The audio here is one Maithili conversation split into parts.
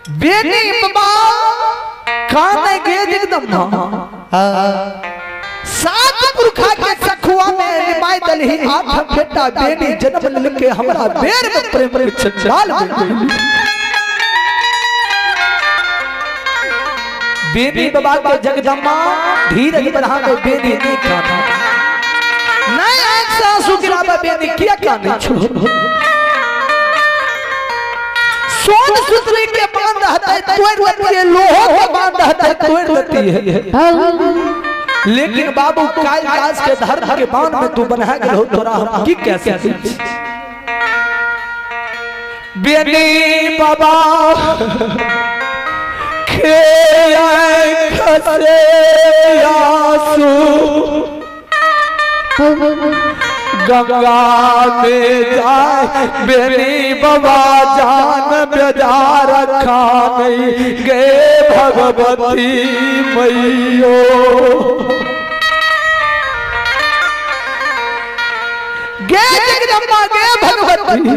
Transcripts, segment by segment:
बेनी बाबा काने गे जगदम्बा सात पुरखा के सखुआ में निमाय दलही आठ बेटा बेनी जन्म लेके हमरा बेर में प्रेम में चंडाल बेनी बाबा के जगदम्बा धीरज बढ़ा में बेनी नहीं खाना नहीं आंख से आंसू गिरावा बेनी किया काने छो सोन सुतरी के बांध रहता है तोड़ देती है लोहो के बांध रहता है तोड़ देती है लेकिन बाबू काल दास के धर्म के बांध में तू बना गए हो तोरा हम की कैसे बेनी बाबा खेया खसे आंसू गंगा में जाए बेनी बाबा जान बेजा रखा नहीं गे भगवती मैयो गे जगदम्बा गे भगवती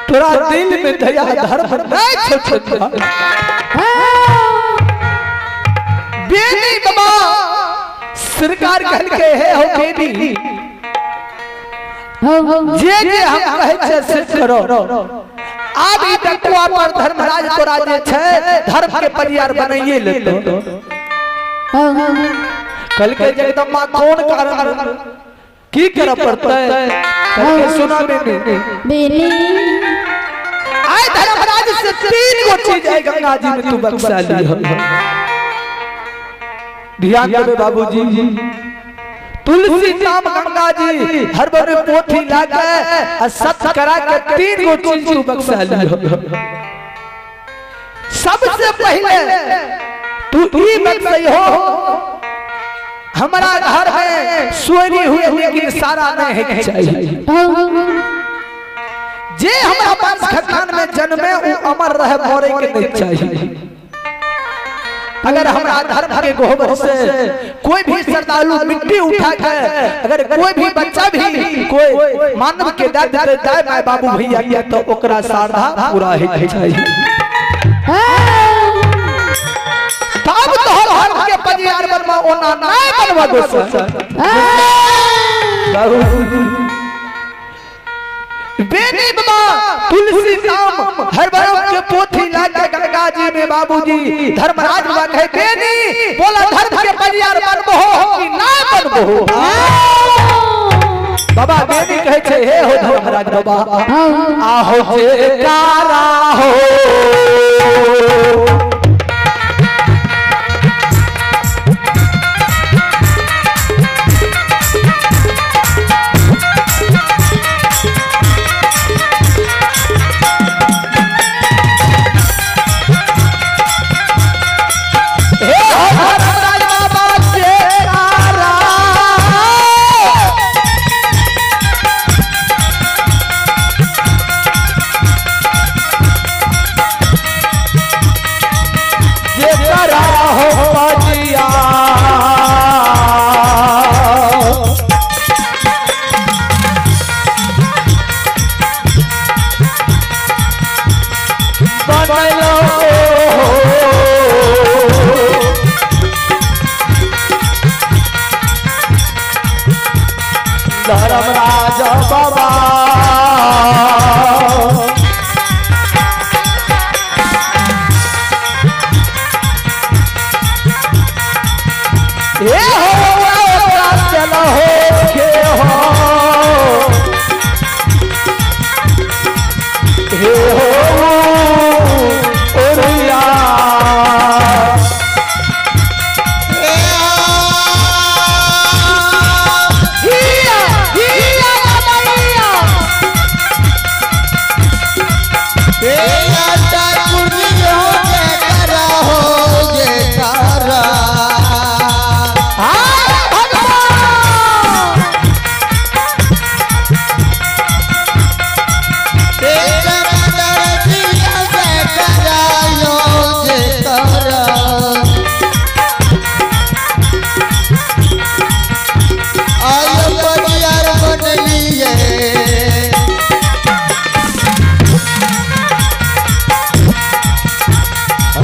तोरा दिल में दया धर्म नहीं छो बेनी बाबा सरकार कहल के हे हो बेनी जे जे हम कहै छै से करो। आब ई डकुआ पर धर्मराज तोरा जे छै धर्म के परियार बनाइए लेतो। कल के जगदम्बा कौन कारण की करे पड़तै कल के सुना बेनी बेनी आय धर्मराज से तीन गो चीज है गंगा जी में तू बख्शा ली। ध्यान देवे बाबूजी तुलसी नाम गंगा जी हर बार पोथी लाके और सत करा के तीन गो चीज तू बख्शा ली। सबसे पहले तू ई बख्शई हो हमारा घर में सोरी हुए लेकिन सारा नहीं है चाहिए। जे हमारा वंश खानदान में जन्मे वो अमर रहे मरे के नहीं चाहिए। अगर हमारा धर्म के गोबर से कोई भी श्रद्धालु मिट्टी उठा के अगर कोई भी बच्चा भी कोई मानव के दर्द दे माय बाबू भैया के तो ओकरा श्रद्धा पूरा है चाहिए। तब तो धर्म के परिवार बनवा ओना नहीं बनवा दोस्त। बेनी बाबा तुलसी नाम हर बरम के पोथी लाके गंगा जी में बाबूजी धर्मराज बाबा कहे बेनी बोला धर्म के परियार बनबो हो कि ना बनबो। बाबा बेनी कहे छे हे हो धर्मराज बाबा आहो जे कारा हो धर्मराज बाबा ए हो चलो हो के हो हे हो ओरिया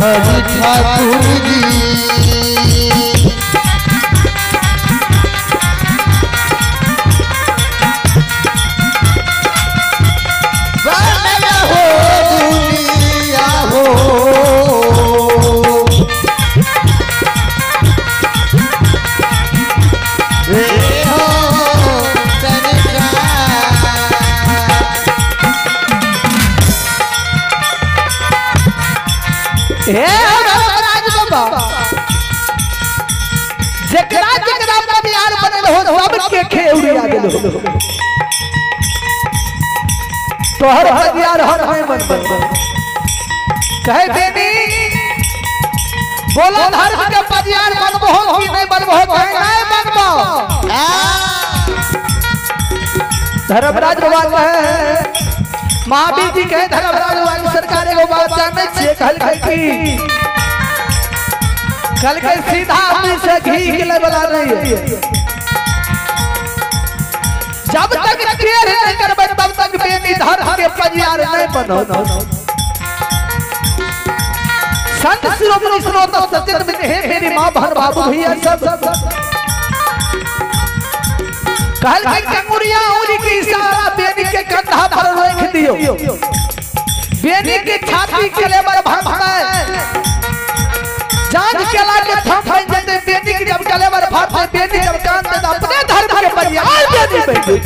हरि ठाकुर जी। हो दुनिया हो जेकरा जेकरा परिवार बनल हो सबके खेउरिया गेल हो। तोहर परिवार हर में बनबो कहे बेनी बोला धर्म के परिवार बनबो हो कि नहीं बनबो? कहे नहीं बनबो। धर्मराज बाबा कहे महावीर जी कहे धर्मराज बाबा सरकार एगो बात जाने छियै कहल की कल के सीधा आदमी से घी के वाला नहीं है। जब तक टेढ़ नहीं करबै तब तक बेनी धर्म के परिवार नहीं बनो। संत शिरोमणि स्रोत सचिन में हे मेरी माँ बहन बाबू भैया सब कहल के कंगुरिया उरी के इशारा बेनी के कंधा पर रख दियो। बेनी के छाती के लेबर भागता जान केला के थम बन जते बेनी के जब कलेवर फाटे बेनी जब कान दे अपने धर्म के परियार बेनी बन गई।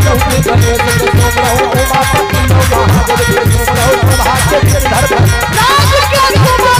यो पूज गणेश के सुमरो उमापति यो महादेव के सुमरो प्रभा के गिरधर राज के सुमरो।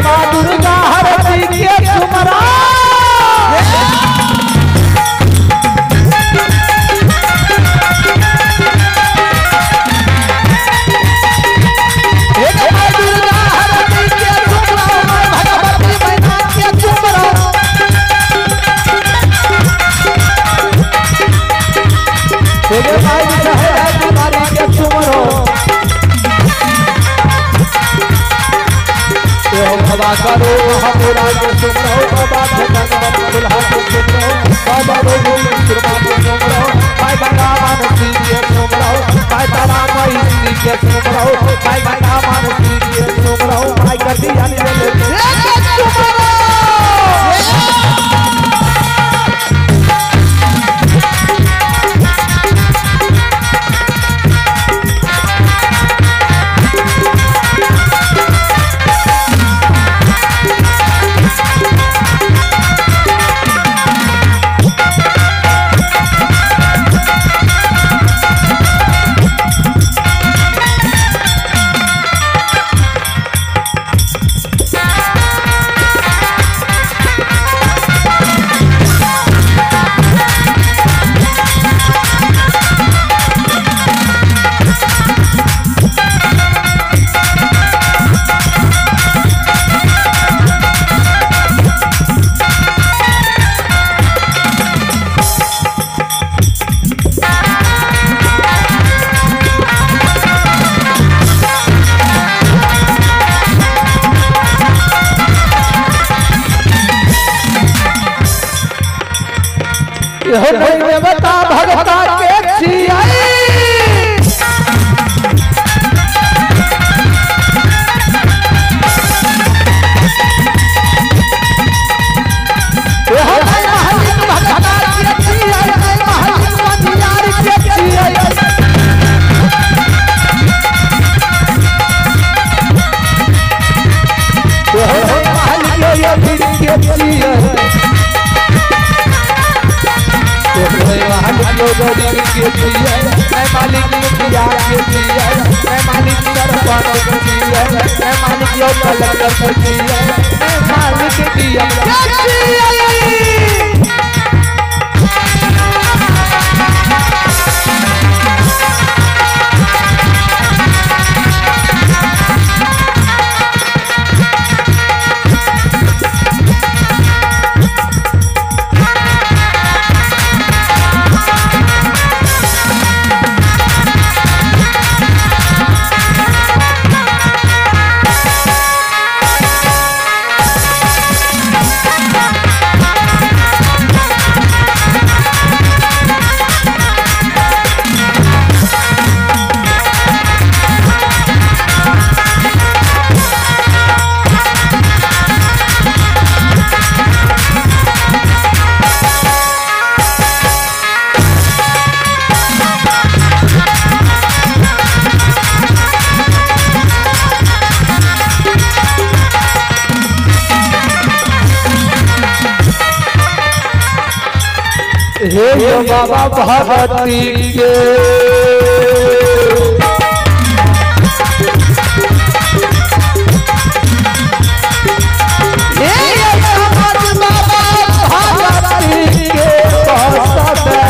माँ दुर्गा हरती के सुमरा माँ दुर्गा हरती के सुमरा भगवती मैना के सुमरा माई साहेब तुम्हारी के सुमरो बाबा करो हमरा के सुमरो बाबा भगवान दुल्हा के सुमरो बाबा रोगुल सुरमा के सुमरो भाई भगवान श्री के सुमरो भाई तारा माई श्री के सुमरो भाई भगवान श्री के सुमरो भाई कटिया ने ले सुमरो। हो देवता भगता के छियाई मैं मालिक मुखिया के छियै, मैं मालिक सरपंच के छियै, मैं मालिक यो कलेक्टर के छियै, मैं मालिक डीएम के छियै। हे यो बाबा भगवती के हे यो बाबा भगवती के बसबे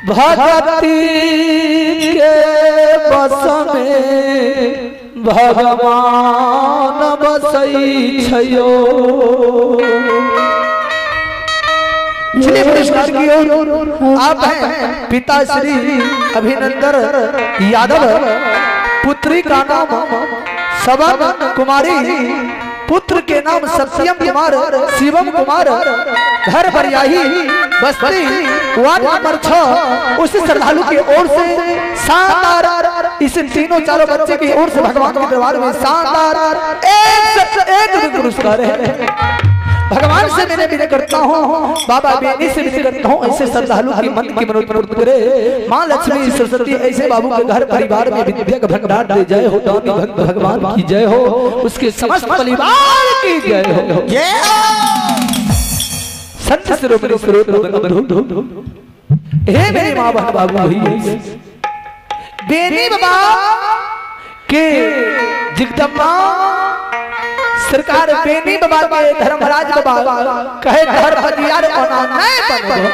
भगती के बस में भगवान बसै छयो। पुरस्कार की ओर आप हैं पिता श्री अभिनंदन यादव, पुत्री का नाम सबन कुमारी, पुत्र के नाम सत्यम कुमार, शिवम कुमार, घर बरियाही बस्ती वार्ड नंबर 6। उस श्रद्धालु की ओर से शानदार इस तीनों चारों बच्चे की ओर से भगवान के दरबार में शानदार एक पुरस्कार है। भगवान से मैंने विनय करता हूँ, बाबा बेनी से विनय करता हूँ, ऐसे श्रद्धालु की मन की मनोरथ करे माँ लक्ष्मी सरस्वती ऐसे बाबू के घर परिवार में विद्या का भंडार दे। जय हो दानी भक्त भगवान की जय हो, उसके समस्त परिवार की जय हो। संत शिरोमणि स्रोत हे मेरे माँ बाप बाबू भैया बेनी बाबा के जगदम्बा सरकार बेनी बाबा के धर्मराज बाबा कहे धर्म हथियार ओना नहीं बनो।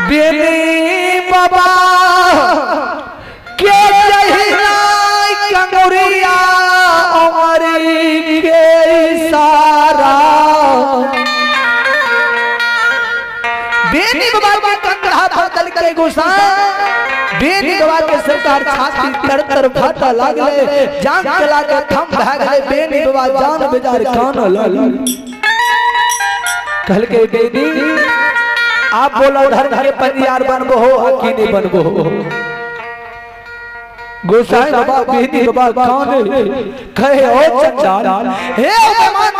बेनी बाबा के जहिना कंगुरिया अमरी के इशारा, बेनी बाबा के कंगड़ा बदल के गुस्सा, बेनी बाबा के सरकार छाती तर तर फाटा लागले, जान चला के थम भा गए, बेनी बाबा जान बेजार कान लागल। कहल के बेनी आप बोलो धर धरे पंजियार बनबो हो कि नहीं बनबो हो? गोसाई बाबा बेनी बाबा कान कहे ओ चंडाल हे ओ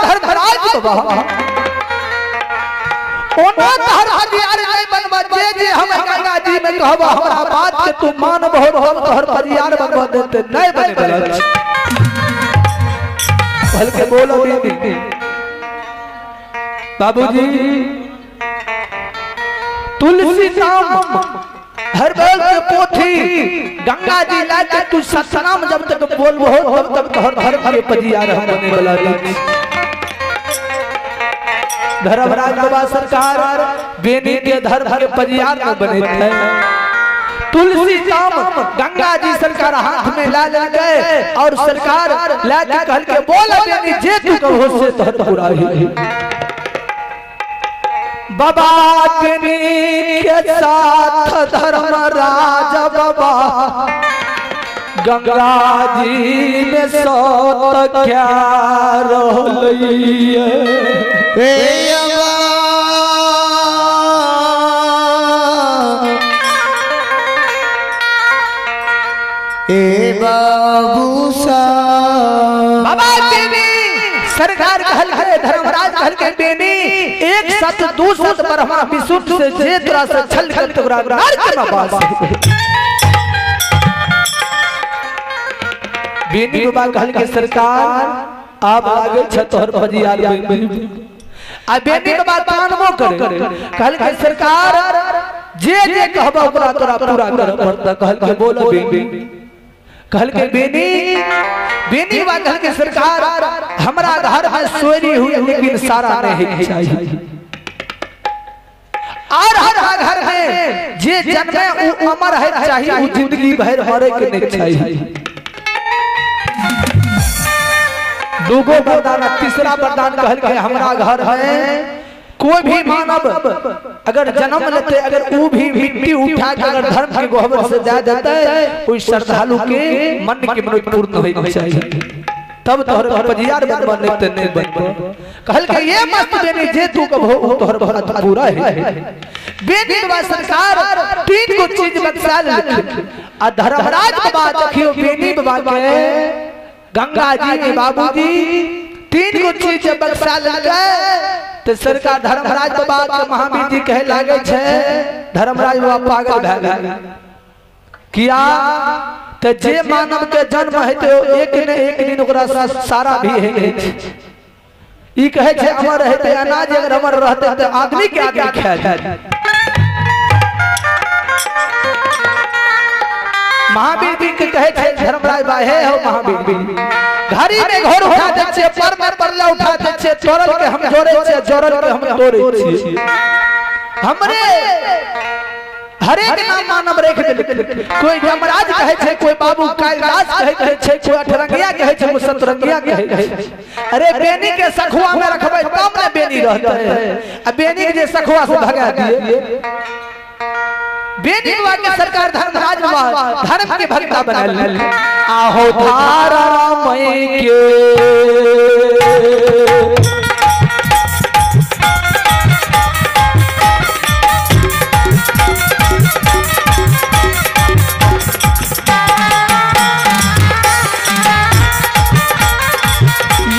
धर्मराज बाबा ओना तहर हथियार नहीं बनबा, जे जे हम गंगा जी में कहबा हमरा बात के तू मानबो हम तोहर परियार बनबा देते नहीं बने वाला। भलके बोलो दीदी बाबूजी तुलसी नाम हर बेल के पोथी गंगा जी लाके तू सतनाम जब तक बोलबो तब तक तोहर धर्म के परियार हम बने वाला। धर्मराज बाबा सरकार बेनी के धर्म के परियार में बने थे। तुलसी राम गंगा जी सरकार हाथ में ला ले गए और सरकार ला के कहल के बोल बेनी जे तू कहो से तोहर पूरा ही। बाबा बेनी के साथ धर्मराज बाबा गंगा जी में सत क्या रहलिए। ए बाबू सा बाबा बेनी सरकार कहल के धर्मराज कहल के बेनी एक सत दू सत ब्रह्मा विष्णु से जे तोरा से छल कर तोरा नरक में वास। बेनी बाबा कहल के सरकार आप आगे छ तोहर फजियार आ बेनी बाबा कानमो करे कहल के सरकार जे जे कहबा ओकरा तोरा पूरा कर पड़ता। कहल के बोल बेनी, कहल के बेनी बेनी बा कहल के सरकार हमरा घर में सोरी हुई लेकिन सारा नहीं चाहिए। और हर घर में जे जन्मे उ अमर है चाहिए, उ जिंदगी भर मरे के नहीं चाहिए। दूगो वरदान, तीसरा वरदान कहल के हमरा घर है कोई भी मानव अगर जन्म लेते अगर वो भी मिट्टी उठा के अगर धर्म के गोबर से जा देता है कोई श्रद्धालु के मन के मनोज पूर्ण होना चाहिए, तब तोहर पजियार बनबा नहीं ते नहीं बनबो। कहल के ये मस्त बेनी जे तू कहो तोहर भरत पूरा है। बेनी बाबा सरकार तीन गो चीज बख्शा लिख आ धर्मराज बाबा देखियो बेनी बाबा के गंगा जी के बाबूजी तीन गो चीज बख्शा लेलकै तो सरकार धर्मराज बाबा के महावीर जी कहे लागे छे धर्मराज बाबा पागल भए गेल किया तो जे मानव के जन्म हेतै एक ने एक दिन ओकरा सारा भी है। ई कहे छे अमर हेतै अनाज अगर अमर रहतै तो आदमी के आदमी खाए जाए। महावीर जी के कहे छे धर्मराज बा हे हो महावीर जी घड़ी में घर उठा दे छे पर में परला उठा दे छे तोरल के हम जोड़े छे जोड़ल के हम तोड़े छे हमरे हरेक नाम मानव रेख दे। कोई यमराज कहे छे कोई बाबू कैलाश कहे छे कोई अठरंगिया कहे छे कोई सतरंगिया कहे छे। अरे बेनी के सखुआ में रखबै तब ने बेनी रहतै आ बेनी के जे सखुआ से भगा दिए। बेनी बाबा के सरकार धर्मराज बाबा धर्म के भक्ता बना ले। आहो धारा मई के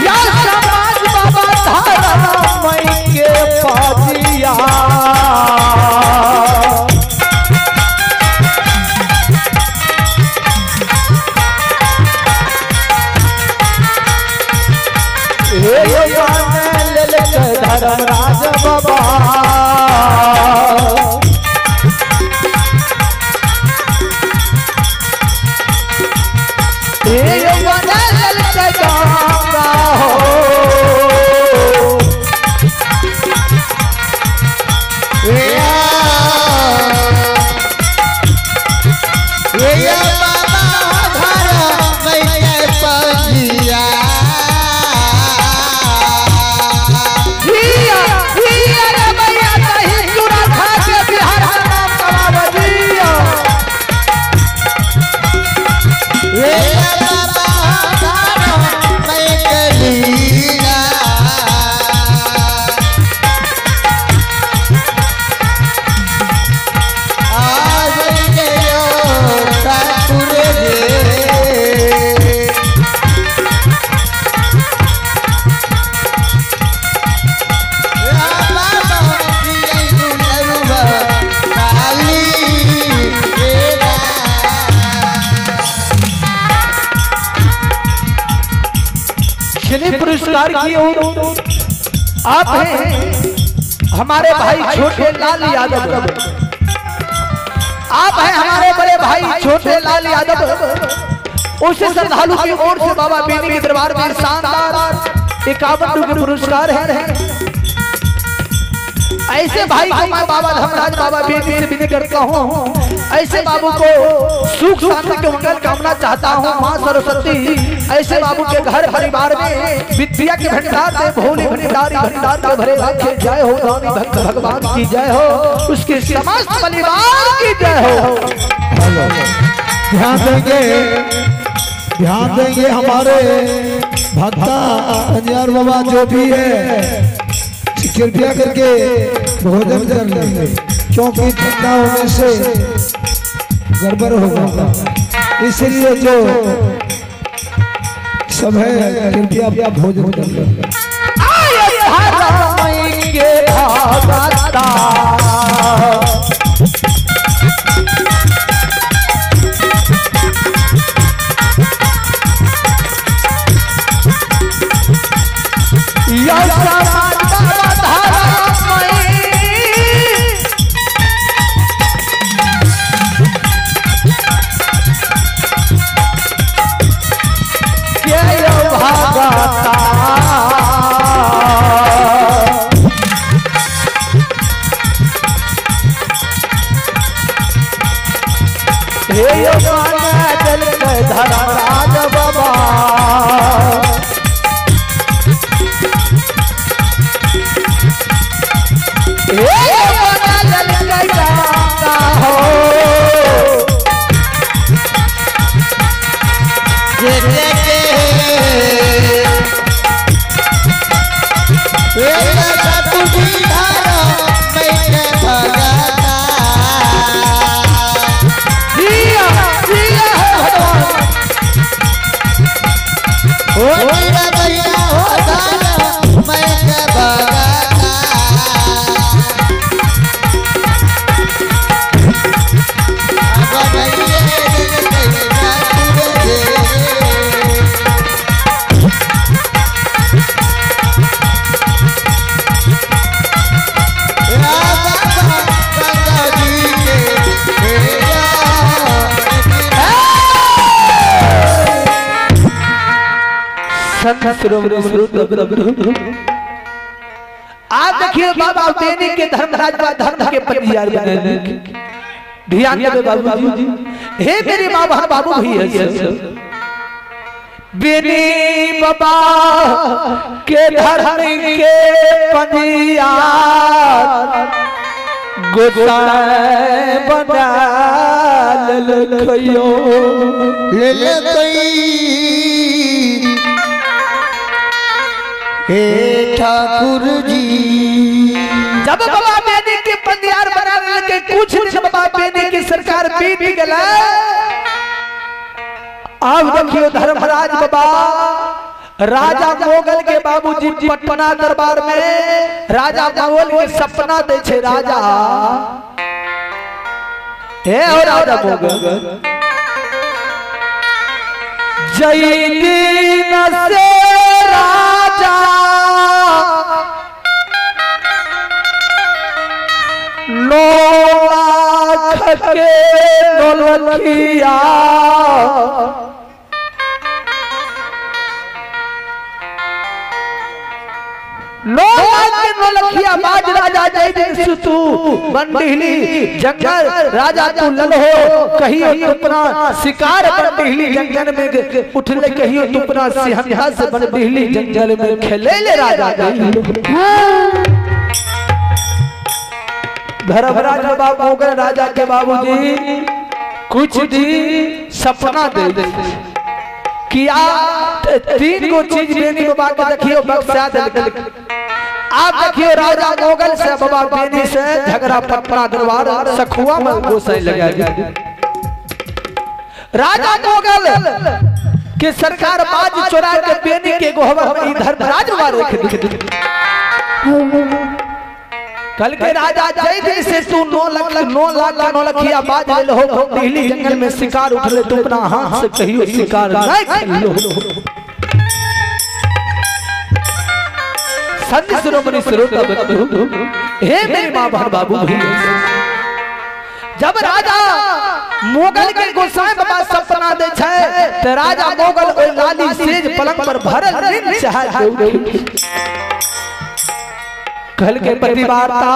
या समाज बाबा धारा मई के पाजिया धर्मराज बाबा पुरस्कार की ओर आप हैं हमारे भाई छोटे लाल यादव, आप हैं हमारे बड़े भाई छोटे लाल यादव। उस श्रद्धालु की ओर से बाबा बेनी के दरबार में शानदार 51 रुपये पुरस्कार है। ऐसे भाई को मैं बाबा धर्मराज बाबा बेनी से विनय करता हूँ, ऐसे बाबू को सुख शांति के मंगल कामना चाहता हूँ। माँ सरस्वती ऐसे बाबू के घर परिवार में विद्या के भंडार से भोले भंडारी भंडार के भरे रखे जय हो रानी भक्त भगवान की जय हो, उसके समस्त परिवार की जय हो। ध्यान देंगे, ध्यान देंगे हमारे भक्ता अंजार बाबा जो भी है कृपया करके भोजन कर लेंगे क्योंकि ठंडा होने से गड़बड़ होगा, इसलिए जो सब है कृपया भोजन कर लेंगे। हे यो बना देलकै धर्मराज बाबा। हे बना देलकै दाता हो आज देखिए बाबा बेनी के धर्मराज बा धर्म के पंजियार बने। ध्यान देवे बाबूजी, हे मेरे माँ बाप बाबू भैया, बेनी बाबा के धर्म के पंजियार गोसाई बना ललखयो ललकई। हे ठाकुर जी जब बाबा बेनी के पंजियार बना के कुछ दिन बाबा बेनी की सरकार बीत गला। अब देखियो धर्मराज बाबा राजा मोगल के बाबूजी पटना दरबार में राजा मोगल के सपना दे छे राजा। हे और राजा मोगल जय दिन से राजा 9 लाख के नौलखिया 9 लाख के नौलखिया बाज राजा जय दिन सुतू बंडीली जंगल राजा तू ललहो कहियो तुपना शिकार बंडीली जंगल में उठले कहियो तुपना सिंहनिया से बंडीली जंगल में खेले ले राजा। धर्मराज बाबा मोगल राजा के बाबूजी कुछ दी सपना दे दे किया 3 गो चीज बेनी बाबा के देखियो बख्शा दे। आप देखियो राजा मोगल से बाबा बेनी से झगड़ा पटना दरबार सखुआ में गोसाई लगा गया। राजा मोगल के सरकार बाज चोरा के बेनी के गोहवा में धर्मराज बाबा रख दे। कल के राजा जय दिन से तू 9 लाख 9 लाख 9 लखिया बाज ले हो दिल्ली जंगल में शिकार उठले तू अपना हाथ से कहियो शिकार नहीं खेलो। संत शिरोमणि श्रोता बंधु, हे मेरे मां बाप बाबू भैया, जब राजा मोगल के गोसाई बाबा सपना दे छे त राजा मोगल ओइ लाली सेज पलंग पर भरल नींद चाहे कहल के प्रतिवार्ता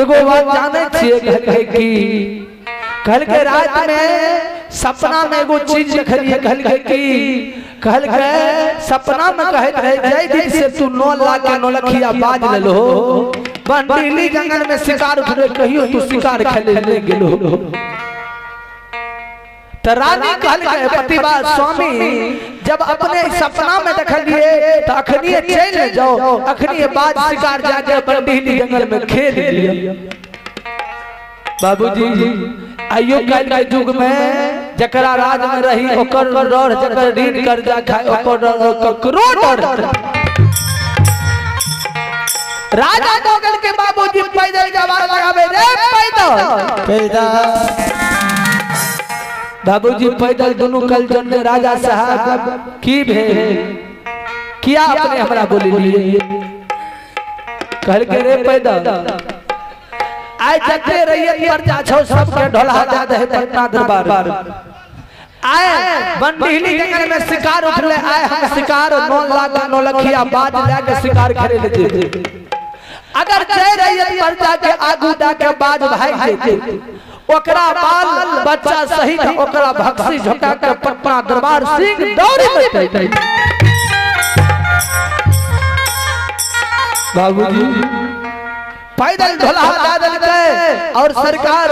एगो बात जाने छिए कहल के की कहल के रात में सपना में एगो चीज देखलिए कहल के की कहल के सपना में कहत रहे जय दिन से तू 9 लाख के 9 लखिया बाज लेलो बंडीली जंगल में शिकार उठले कहियो तू शिकार खेले ले गेलो। त रानी कहल के प्रतिभा स्वामी जब अपने सपना में देखलिए त अखनिए चल जाओ अखनिए बाज शिकार जाके बंडीली जंगल में खेल लिया। बाबूजी आइयो काल के युग में जकरा राज में रही ओकर डर, जकर ऋण कर्जा खाए ओकर डर, ककरो डर। राजा मोगल के बाबूजी पैदल जवार लगावे रे पैदल पैदल बाबूजी पैदल दोनों कल जन राजा साहब की भेल किया अपने हमरा बोली लिए कहल के रे पैदल आय जते रहिए पर जा छौ सबके ढोला जा दे पटना दरबार आए बंडीली जंगल में शिकार उठले आए हम शिकार 9 लाख 9 लखिया बाज जाके शिकार करे ले जे। अगर जय रैयत प्रजा के आगू जाके बाज भाग जेते ओकरा बाल बच्चा सहित ओकरा भक्सी झोंका के पटना दरबार सिंह दौड़ी में। बाबूजी पैदल ढोला दादल के और सरकार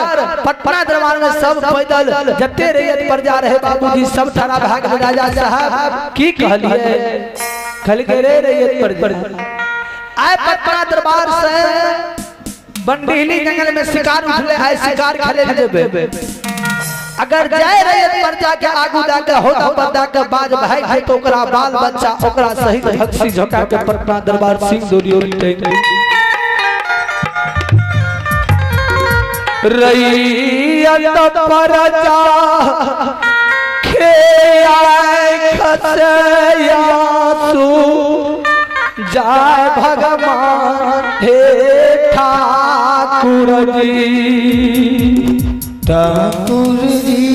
पटना दरबार में सब पैदल जते रैयत प्रजा रहे बाबूजी सब ठरा भाग राजा साहब की कहलिए कहल के रे रैयत प्रजा आए पटना दरबार से बंडीली जंगल में शिकार उठले आए शिकार खेले जेबे। अगर जाए रैयत प्रजा के आगू जाके होता पर्दा के बाज भाई है तो ओकरा बाल बच्चा ओकरा सहित भक्सी झोंका के पटना दरबार सिंह डोरी ओरी रैयत प्रजा खेआए खसयासु जय भगवान हे ठाकुर जी ठाकुर जी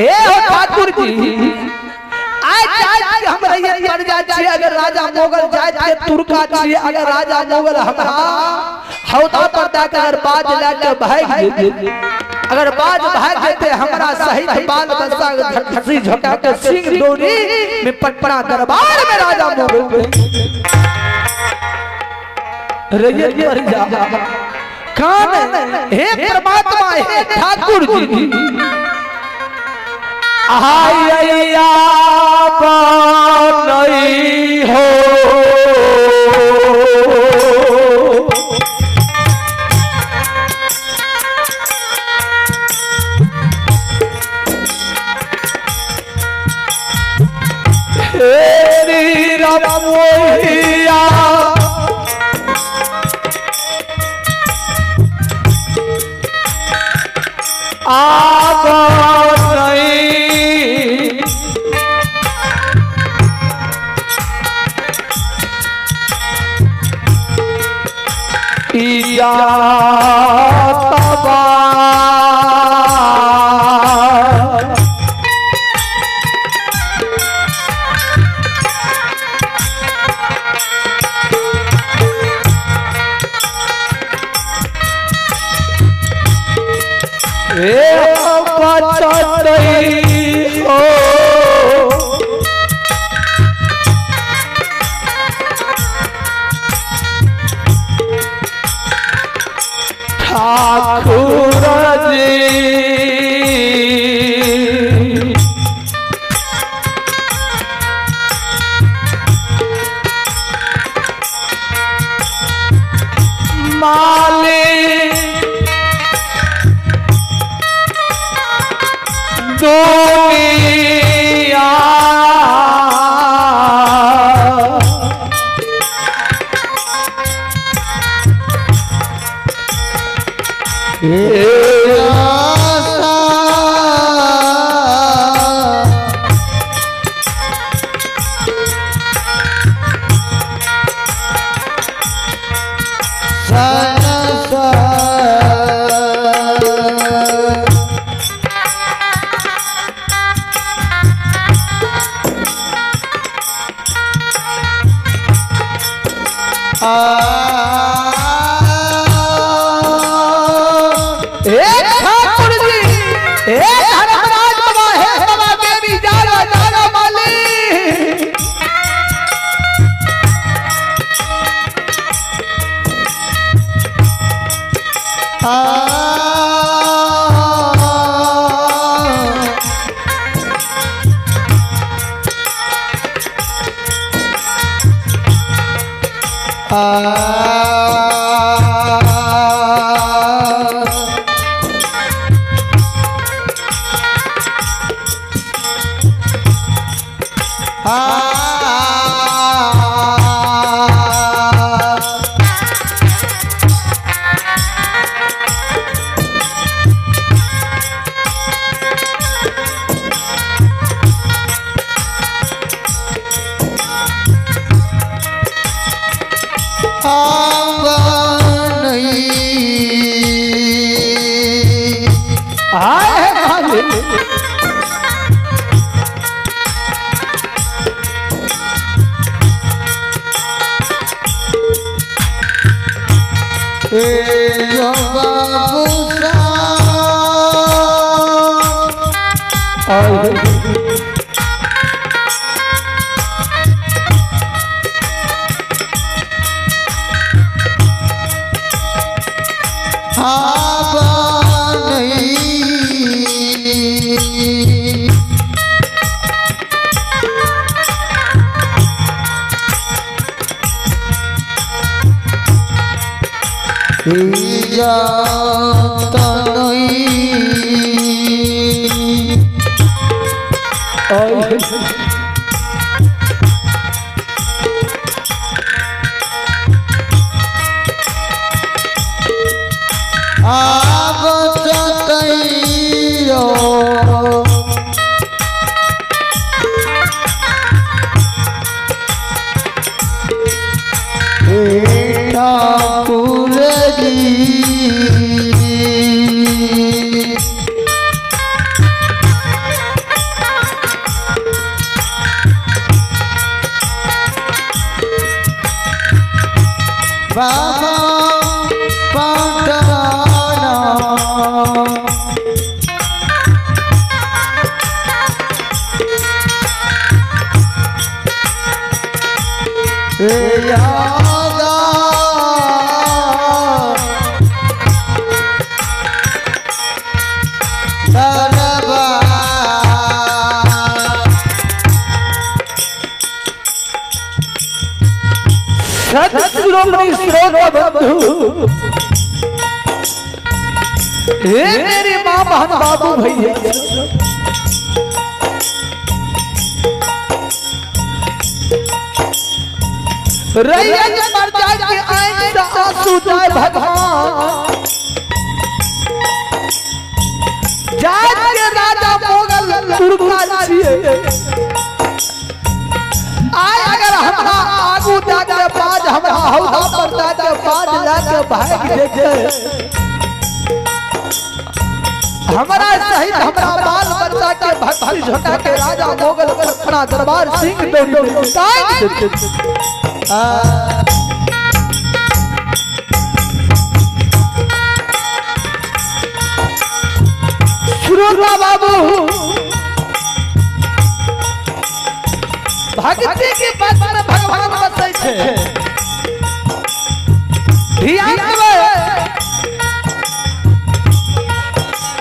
ए हो ठाकुर जी आज आज हम रैयत प्रजा छी अगर राजा मोगल जात के तुर्का छी अगर राजा मोगल हमरा हौदा पर जाकर अगर बाज लाके भाग जेते अगर बाज भाग जेते हमरा सहित बाल बच्चा झटझटी झोंका के सिंह डोरी में पटना दरबार में राजा मोगल रैयत प्रजा कान हे परमात्मा हे ठाकुर जी आया नहीं हो हेरी रमोहिया आप नहीं इया तबा ठाकुर जी माले दुनिया मेरे माँ बहन बाबू भैया रैया मर जाए के आंख से आंसू जाए भगवान जात के राजा मोगल तुर्का छिए आय अगर हमरा आगू जाके बाज हमरा हौदा पर जाके बाज लाके भाग जेते हमारा सहित हमरा बाल बच्चा के भक्ति झोंका के राजा मोगल अपना दरबार सिंह दौड़ी टाइम। श्रोता बाबू भक्ति के बात में भगवान बसै छै ध्यान देबै।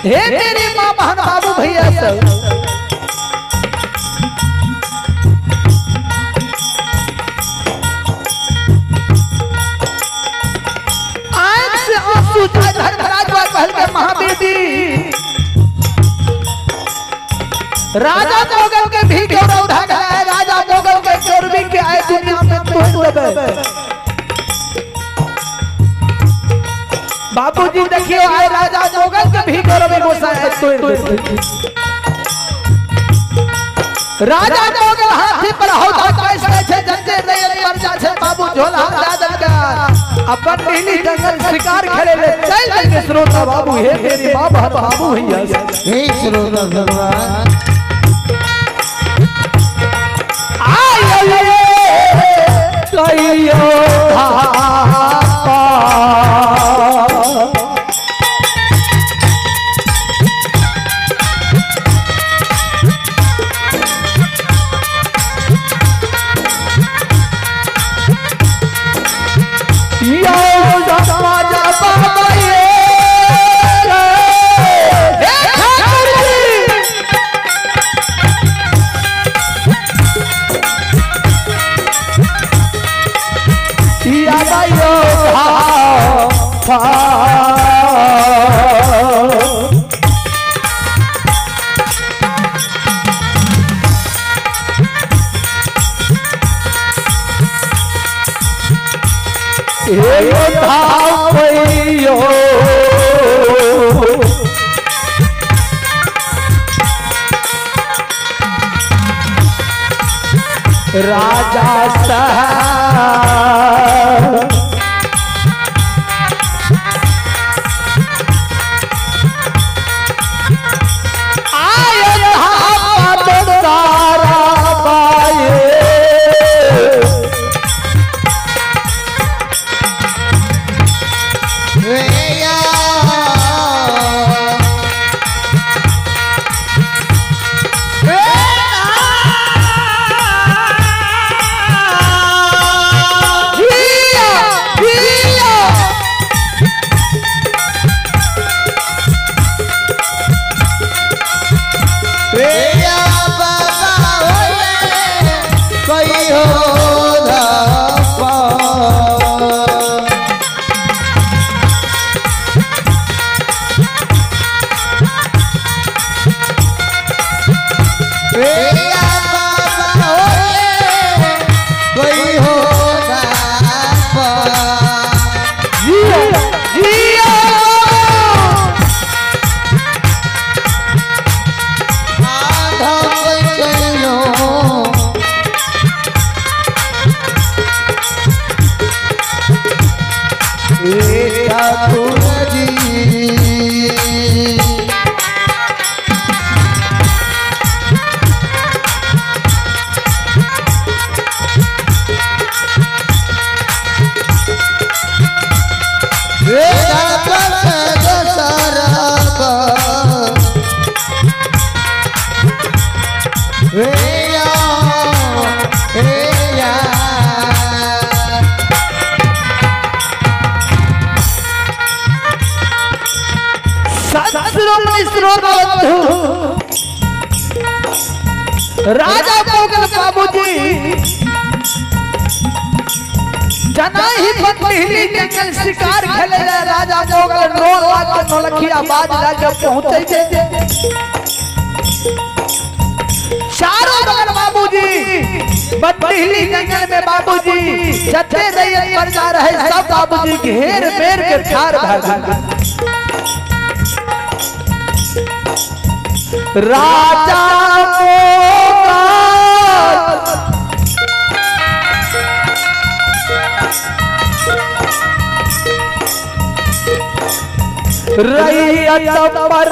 हे मेरे माँ बहन बाबू भैया सब आंख से आंसू धड़धड़ा पहल के महावीर जी राजा मोगल के भी गौरव उठा है राजा मोगल के चोरबी के आए दुनिया में तोड़ देबै। बाबूजी देखियो आए राजा मोगल के भी गौरव गोसाई तोड़ देबै। राजा मोगल हाथी पर हौदा कैसे छै जते रैयत प्रजा छै बाबू झोला दादन का अपन नीली जंगल शिकार खेले ले चल चल श्रोता बाबू। हे मेरी मां बाबू भैया हे श्रोता भगवान आइए कहियो धापा राजा साहब आए सारा पाए संत श्रोता बंधु राजा मोगल बाबूजी जना ही पतली जंगल शिकार खेले राजा मोगल 9 लाख 9 लखिया बाज लाके पहुंचे जे चारों बगल बाबूजी बदली जंगल में बाबूजी जते रैयत पर जा रहे सब बाबूजी घेर मेर के ठार भाग राजा मोगल रैयत पर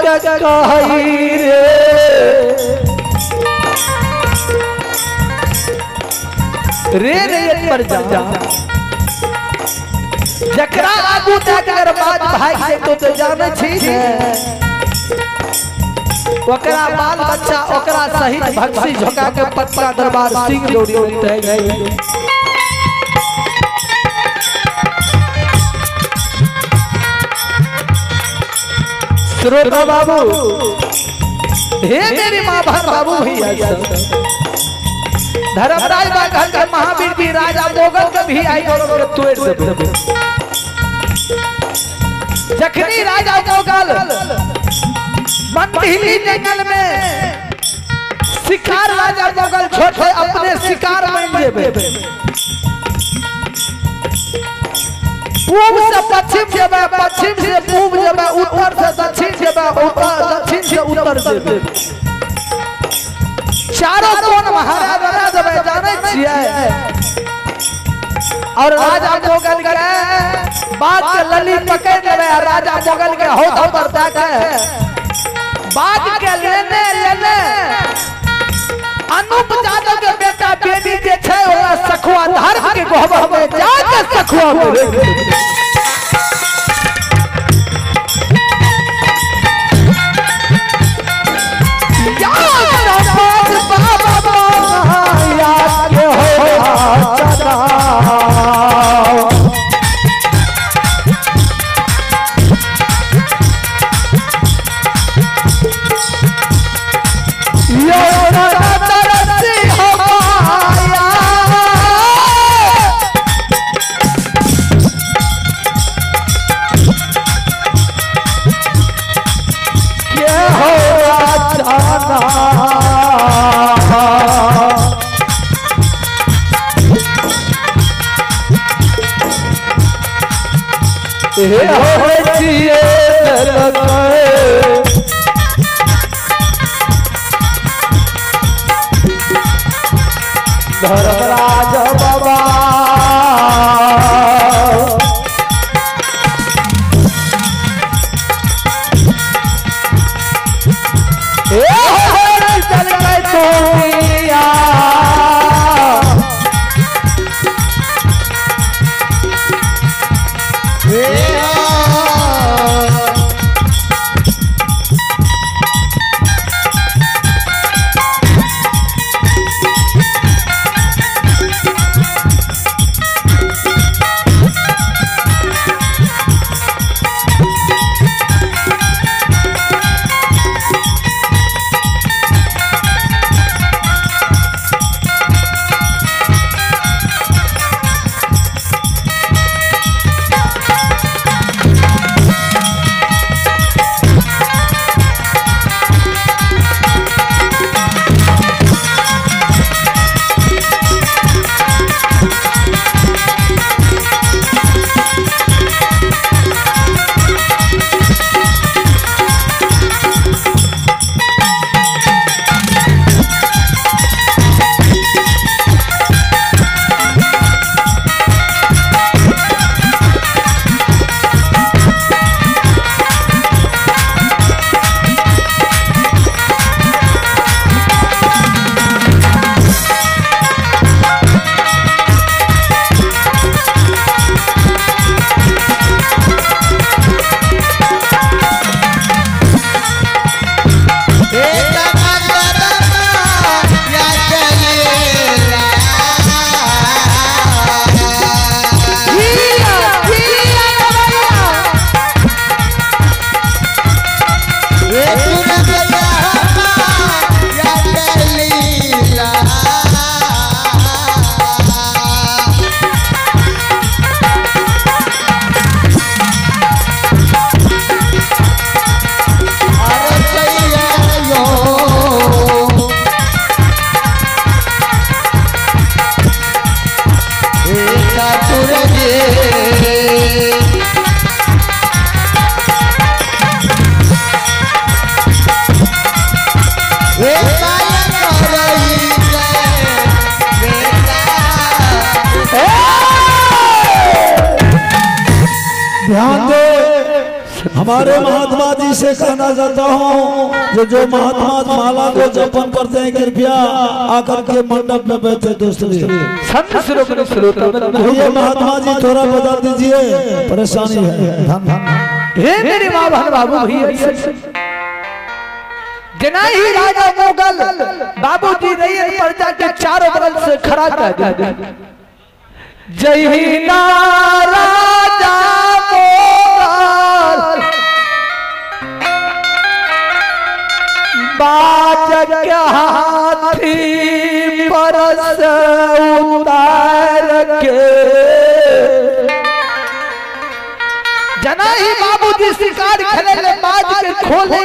जाके कही रे रे रैयत पर जा जकरा आगू जाकर बाज भाग जेतो तो जाने छी ने ओकरा बाल बच्चा ओकरा सहित भक्सी झोंका के पटना दरबार सिंह दौड़ी रह गई। श्रोता बाबू हे मेरी माँ बहन बाबू भैया धर्मराज बाघल के महावीर भी राजा मोगल के भी आई और तोड़ देबे। जखनी राजा मोगल मंदिली जंगल में शिकार राजा मोगल छोटे अपने शिकार बन जेबे पूब से पश्चिम जेबे पश्चिम से पूब जेबे उत्तर से दक्षिण जेबे उत्तर दक्षिण से उत्तर जेबे चारों कोण महाराज बना देबे जानै छियै। और राजा मोगल के बाघ के लली पकड़ लेबे राजा मोगल के हौद पर जाके बाघ के लेने लेने अनूप जादव के बेटा बेटी जे छै ओकरा सखुआ धर्म के गोहबर में जाके सखुआ में धर्मराज बाबा चल गए दुनिया ध्यान दे, हमारे महात्मा जी से कहना चाहता हूँ जो जो महात्मा माला को जपन करते हैं कृपया आकर के मंडप में बैठे। दोस्तों ये महात्मा जी थोड़ा बता दीजिए, परेशानी है। हे मेरे माँ बाबू भैया, जना ही राजा मुगल बाबूजी रही प्रजा के चारों बगल से खड़ा कर दिया। जय राजा मोगल बाज के हाथी परस उतार के जना ही बाबूजी शिकार खेले ले बाज के खोले।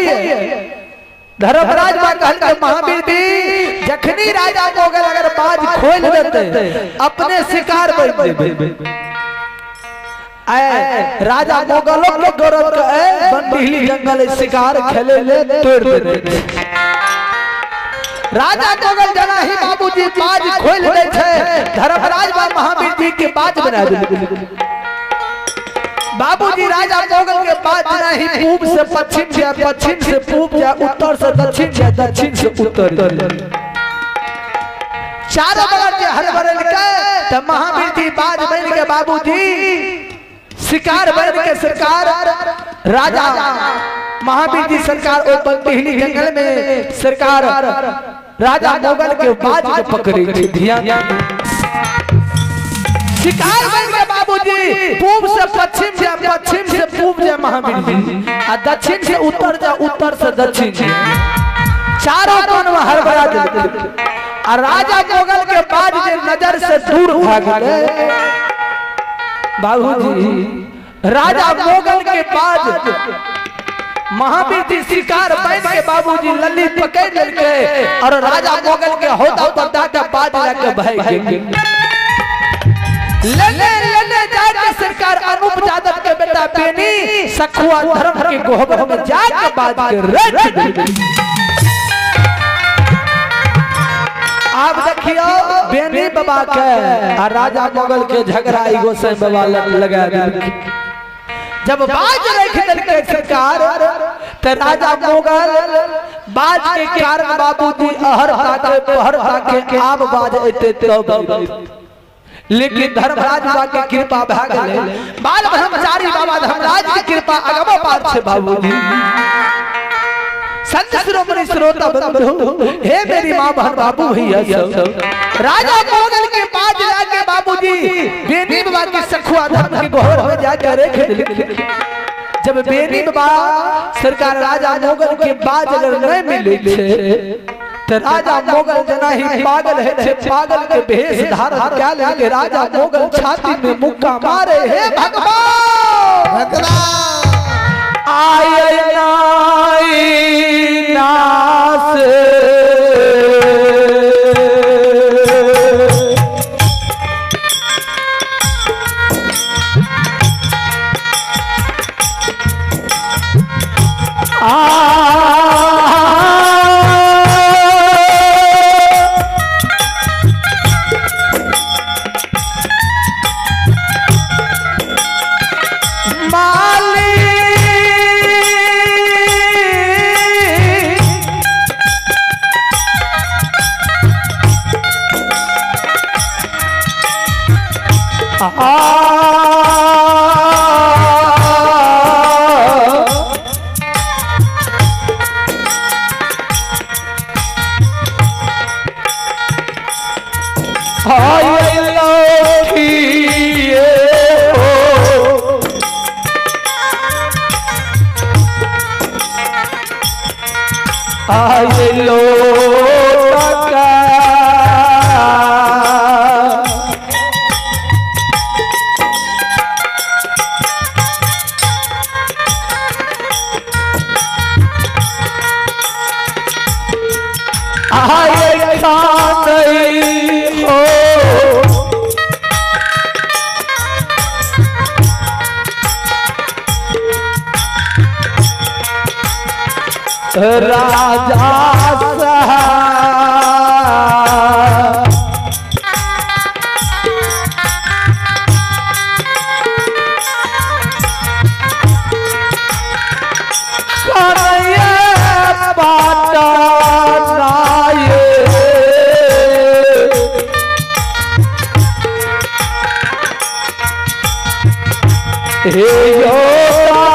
धर्मराज बा कहल के महावीर जी जखनी राजा मोगल अगर बाज खोल देते अपने शिकार बन देबे। आए राजा मोगलों के गौरव के बंदीली जंगल शिकार खेले ले तोड़ देते। राजा मोगल जना ही बाबूजी बाज खोल दे छे, धर्मराज बा महावीर जी के बाज बना दे। बाबूजी राजा मोगल के पास नहीं पूब से पश्चिम जाए, पश्चिम से पूब जाए, उत्तर से दक्षिण जाए, दक्षिण से उत्तर, चारों बगल के हर बरल के तो महावीर जी बाज बन के बाबूजी शिकार बन के सरकार राजा महावीर जी सरकार ओ बंदीली जंगल में सरकार राजा मोगल के बाज के पकड़े। ध्यान शिकार बन के बाबूजी पूब से पश्चिम जाए, पश्चिम से पूब जाए महावीर जी, और दक्षिण से उत्तर जाए, उत्तर से दक्षिण जाए, चारों कोन में हड़बड़ा दे। और राजा मोगल के बाद जे नजर से दूर भाग गए बाबूजी राजा मोगल के बाद महावीर जी शिकार बन के बाबूजी लल्ली पकड़ लेलके और राजा मोगल के होदा पर दादा बाज लग भाग गए। लेने लेने जाके सरकार अनूप यादव के बेटा बेनी सखुआ धर्म के गोहबर में जाके बाज के रख दे। आप देखियो बेनी बाबा के और राजा मोगल के झगड़ा गोसाई बाबा लगा दे। जब बाज रख देलके सरकार तो राजा मोगल बाज के कारण बाबूजी अहर ताके पहर ताके आब बाज एते तब, लेकिन धर्मराज बाबा के कृपा भा गेलै। बाल ब्रह्मचारी बाबा धर्मराज के कृपा अगम पार छे बाबूजी। संत शिरोमणि श्रोता बंधु, हे मेरी माँ बहन बाबू भैया सब, राजा मोगल के पास जाके बाबूजी बेनी बाबा के सखुआ धर्म के गोहर में जाकर रख देलखिन। जब बेनी बाबा सरकार राजा मोगल के बाज अगर नहीं मिले छे तो राजा मोगल जना ही पागल है छे, पागल के भेष धारण क्या लेके राजा मोगल छाती में मुक्का मारे। हे भगवान भगवान आए नाई नास आए लोटका आए खानई हो राजा साहब कन्हैया बाटा नाये हे योगा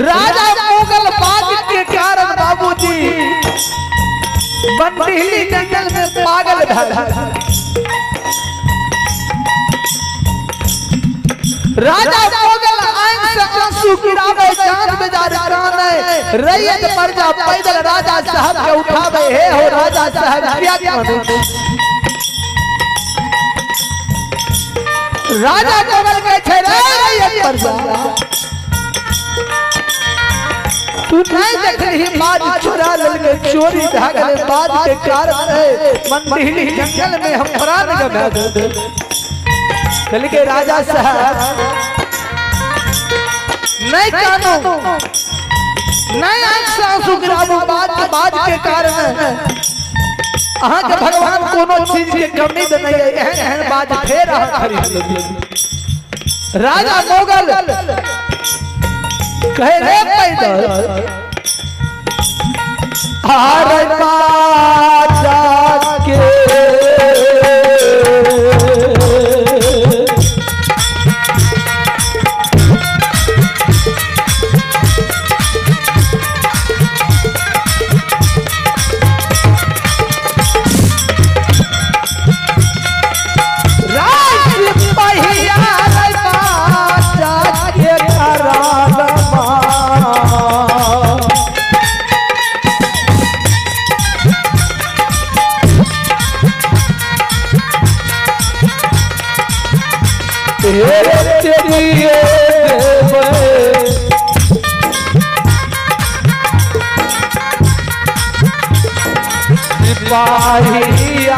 राजा मुगल बाग के कारण बाबूजी बंडीली जंगल में पागल भल। राजा मुगल आंख से आंसू गिरावे, जान बेजार काने, रैयत प्रजा पैदल राजा साहब के उठावे। हे हो राजा साहब क्या काने। राजा मुगल के छे रे रैयत प्रजा, तू नहीं देख रही बाज चुरा ललके चोरी भागले बाज के कारण है मंदिर जंगल में हम प्राण गवा दे। चल के राजा साहब नहीं कानू नहीं आंख से आंसू गिराबू बाज बाज के कारण अहाँ के भगवान कोनो चीज के कमी नहीं है। एहन एहन बाज फेर अहाँ खरीद लेलियै। राजा मोगल कहे रे पैदल आर बाजा के राज पहिया बाजा के करारमा। सिपाहिया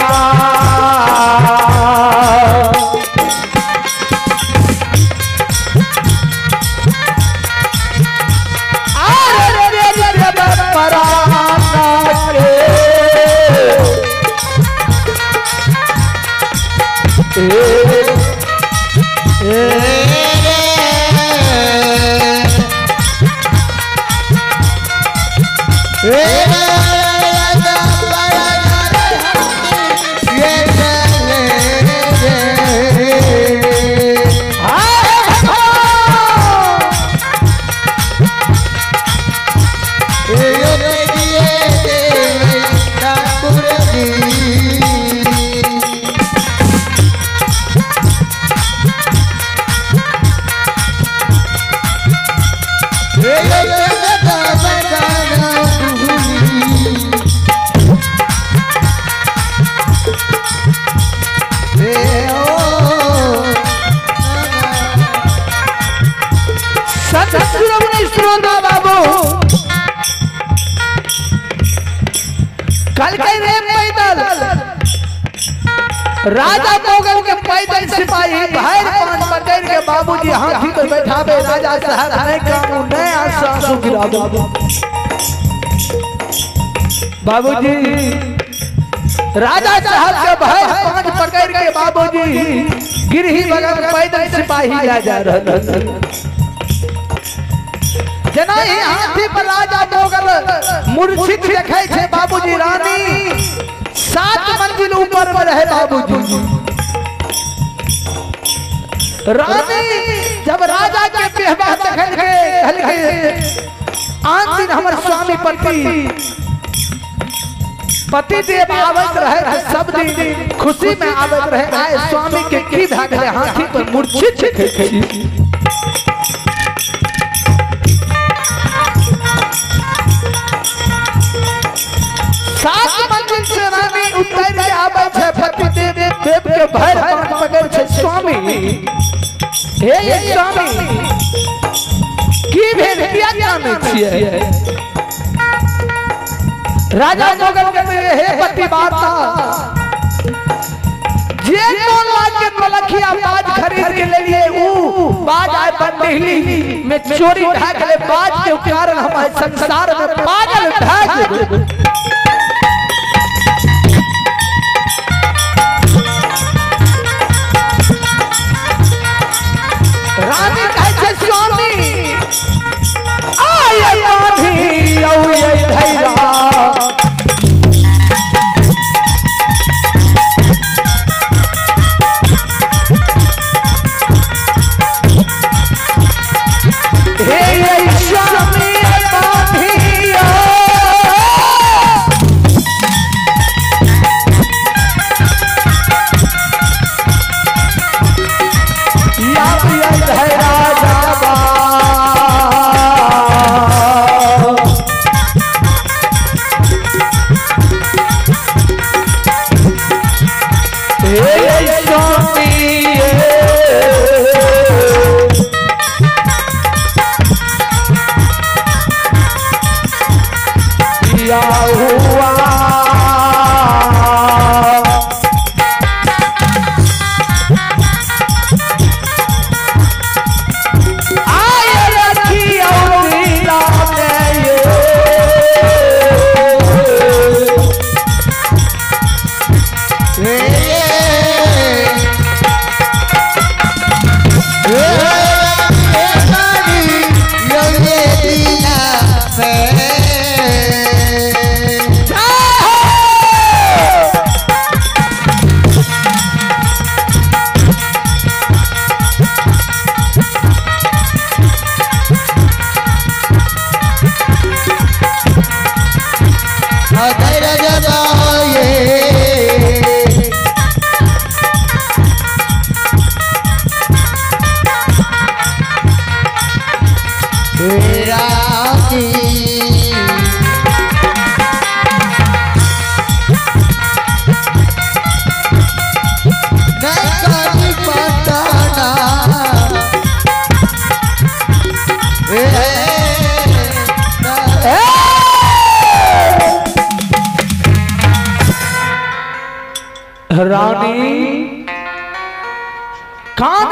राजा मोगल के पैदल सिपाही भाई पान पकड़ के बाबूजी हाथी पर बैठावे राजा साहब नहीं कानू नए आंसू गिरा दो बाबूजी। राजा साहब के भाई पान पकड़ के बाबूजी गिरही बगल पैदल सिपाही ला जा रहे जना ही हाथी पर राजा मोगल मूर्छित देखे छे बाबूजी रानी 7 मंजिल ऊपर में रहे बाबूजी। रानी जब राजा के बेहबा देखल के आन दिन हमर स्वामी पति पति देव आवत रहे सब दिन खुशी में आवत रहे आए स्वामी के की भा गेलै हाथी पर मूर्छित देखे। सात मंजिल से रानी उतर के आबै छै पति देव देव के भर पांच पकड़ छै स्वामी हे स्वामी की भेल किया जानै छियै। राजा मोगल के हे पति वार्ता जे 9 लाख के नौलखिया बाज खरीद के लेलिए ऊ बाज आए बंदिहली में चोरी भए गेलै बाज के कारण हम संसार में पागल भए गेलै। रानी कहै छै स्वामी आय बाधी औ ये धैरा हे स्वामी बाधी रानी कान।